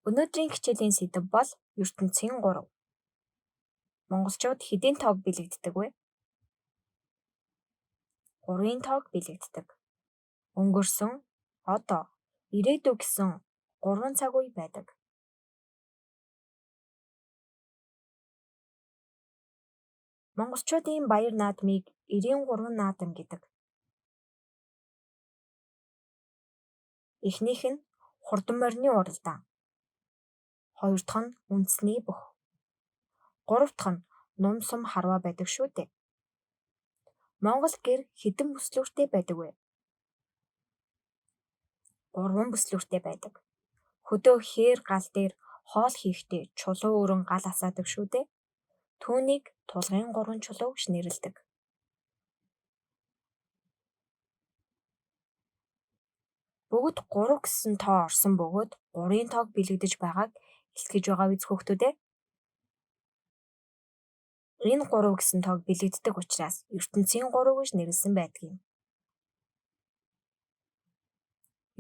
Өнөөдрийн хичээлийн сэдэв бол ертөнцийн гурав. Монголчууд хэдийн тоог бэлэгддэг вэ? Гурвын тоог бэлэгддэг. Өнгөрсөн, одоо, ирээдүй гэсэн гурван цаг үе байдаг. Монголчуудын баяр наадмыг 93 наадам гэдэг. Эхнийх нь хурдан морины уралдаан. Хоёр дахь нь үндэсний бөх. Гурав дахь нь нум сум харваа байдаг шүү дээ. Монгол гэр хэдэн бүслүүртэй байдаг вэ? Гурван бүслүүртэй байдаг. Хөдөө хээр гал дээр хоол хийхдээ чулуу өрөн гал асаадаг шүү дээ. Түүнийг тулгын гурван чулуу гэж нэрлэдэг. Бүгд 3 гэсэн тоо орсон бөгөөд 3-ын тоог бэлэгдэж байгааг илтгэж байгаа биз хүүхдүүд ээ? Энэ 3 гэсэн тоог бэлэгддэг учраас ертөнцийн 3 гэж нэрлэсэн байдаг юм.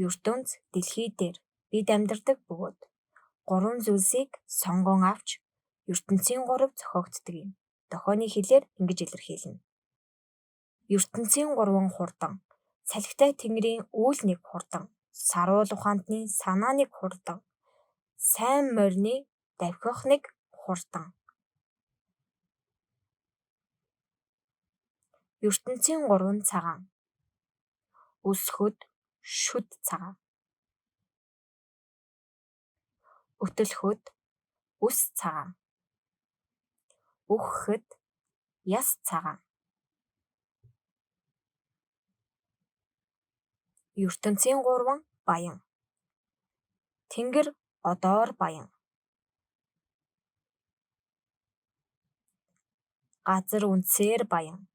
Ертөнц дэлхий дээр бид амьдардаг бөгөөд гурван зүйлсийг сонгон авч ертөнцийн 3 зохиогддог юм. Дохионы хэлээр ингэж илэрхийлнэ. Ертөнцийн гурван хурдан, салхитай тэнгэрийн үйл нэг хурдан, саруул ухаантны санаа нэг хурдан, сайн морины давхих нэг хурдан. Ертөнцийн гурван цагаан. Өсөхөд шүд цагаан. Өтөлөхөд үс цагаан. Үхэхэд яс цагаан. Ертөнцийн гурван баян. Тэнгэр одоор баян. Газар үндсээр баян.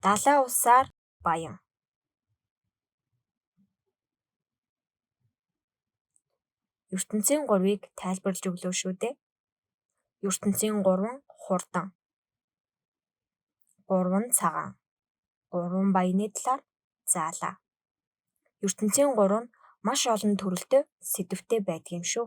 Далай усаар баян. Ертөнцийн гурвыг тайлбарлаж өглөө шүү дээ. Ертөнцийн гурван хурдан. Гурван цагаан. Гурван баяны талаар заалаа. Ертөнцийн гурав нь маш олон төрөлтэй сэдэвтэй байдаг юм шүү.